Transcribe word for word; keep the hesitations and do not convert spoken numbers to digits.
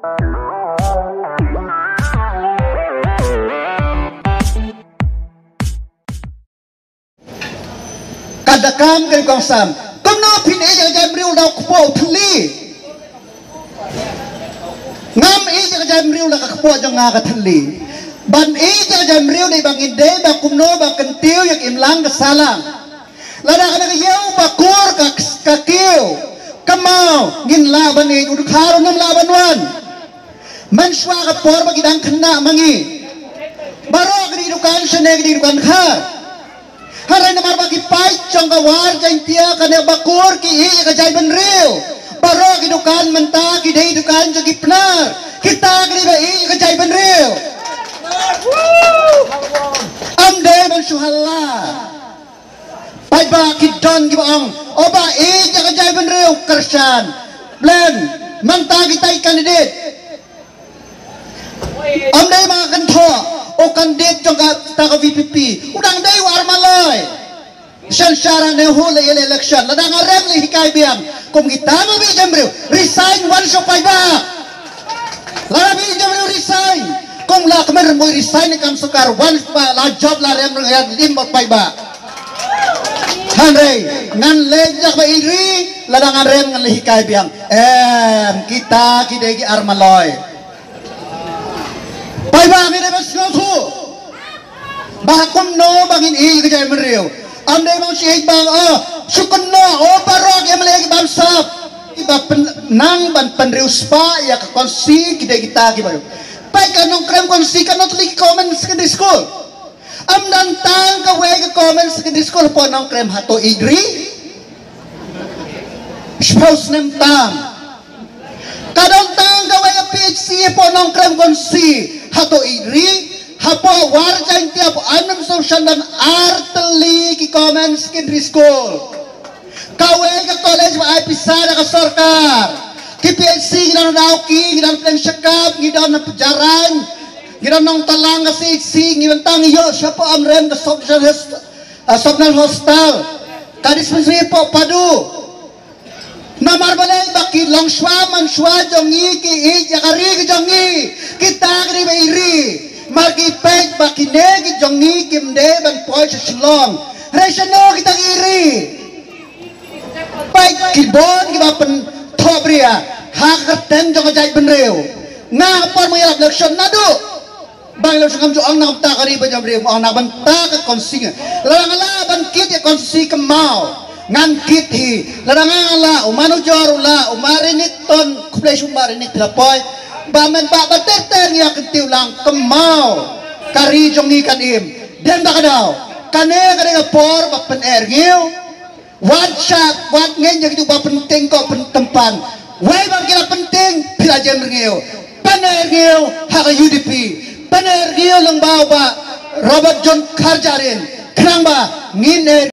Ka da kam ka kong sam. Kumno phin ïeit ïa ka jaitbynriew da u kpoh u thylli? Ngam ïeit ïa ka jaitbynriew da ka kpoh jong nga ka thylli. Ban ïeit ïa ka jaitbynriew dei ba ngin dei ba kumno ba kyntiew ïa ka imlang ka sahlang. Lada kane ka ïew ba kur ka, ka kiew, ka maw, ngin lah ban ïeit, u dkhar um lah ban wan. Mynshuwa ka por ba ki dang khynnah ma ngi, baroh ki dei dukan shane, ki dei dukan khar. Hynrei namar ba ki paid jong ka War Jaintia kane ba kur ki ïeit ïa ka jaitbynriew, baroh ki dukan mynta ki dei dukan jong ki Pnar. Kita ki dei ba ïeit ïa ka jaitbynriew. Ym dei ban shu halla. Paidbah ki don kiba ong, o ba ïeit ïa ka jaitbynriew, kyrshan. Blem, mynta kita ki candidate. Ym dei ma ka kynthoh, u candidate jong kata ka V P P u dang dei u Armaloi. Shen shara ne hu le ïa le election, lada nga rem le hikai biang. Kum kita ma bi jaitbynriew, resign wan sha paidbah. Lada bi jaitbynriew resign, kum la kmer mo resign ne kam sorkar, wan ba la job la rem reng ïa lim bad paidbah. Hynrei ngan leh jak ba iri, lada ngan rem ngan leh hikai biang. Em, kita ki dei ki Armaloi. Paidbah ngi dei ba sngewthuh. Ba kumno ba ngin ïeit ka jaitbynriew. Ym dei ba shu ïeit ba, oh, shu kynnoh, oh, baroh ki M L A ki bamsap. Kiba pyn-, nang ban pynriewspah ïa ka constituency ki dei kita kiba ïoh. Peit ka Nongkrem constituency, katno tylli ki Common Secondary School. Ym don tang kawei ka Common Secondary School hapoh Nongkrem, hato ïeit ri? Shiphew snem tam. Ka don tang kawei ka P H C hapoh Nongkrem constituency, hato ïeit ri? Hapoh War Jaintia, hapoh Anmesong Shandan, ar tylli ki Common Secondary School. Kawei ka college ba ai pisa da ka sorkar. Ki P H C ngi don Dawki, ngi don Pdeng Shakap, ngi don Pjarain, ngi don Nongtalang ka C H C, ngi don tang ïoh shapoh Amrem ka Sopnal Host-, ah, Sopnal Hostel. Ka dispensary hapoh Padu. Namar balei? Ba ki longshuwa manshuwa jong ngi ki ïeit ïa ka ri ka jong ngi. Kita ki dei ba iri. Mar ki peit ba kine ki jong ngi kim dei ban poi sha Shillong. Hynrei shano kita ki iri? Peit ki bun kiba pynthohbria ha ka kyrteng jong ka jaitbynriew. Nga ha por mynta ïalap election naduh ba ngi la shu ngam ju ong na ka bynta ka ri bad jaitbynriew, ong na ka bynta ka constituency. Lada nga lah ban kit ïa constituency ka maw, ngan kit hi. Lada nga lah, u Manujor u lah, u Marinit ton, khublei shibun Marinit phi la poi. Ba men ba, ba ter ter ngi ïa kyntiew lang ka maw, ka ri jong ngi kan im. Dei ba ka daw kane ka dei ka por ba pyneh rngiew. Wat shah, wat ngeit ïa kitu ba pynting ko pyntympan. Wei ba ki la pynting, phi la jem rngiew. Pyneh rngiew ha ka U D P. Pyneh rngiew lyngba u Bah Robert John Kharjahrin. Khnang ba ngin eh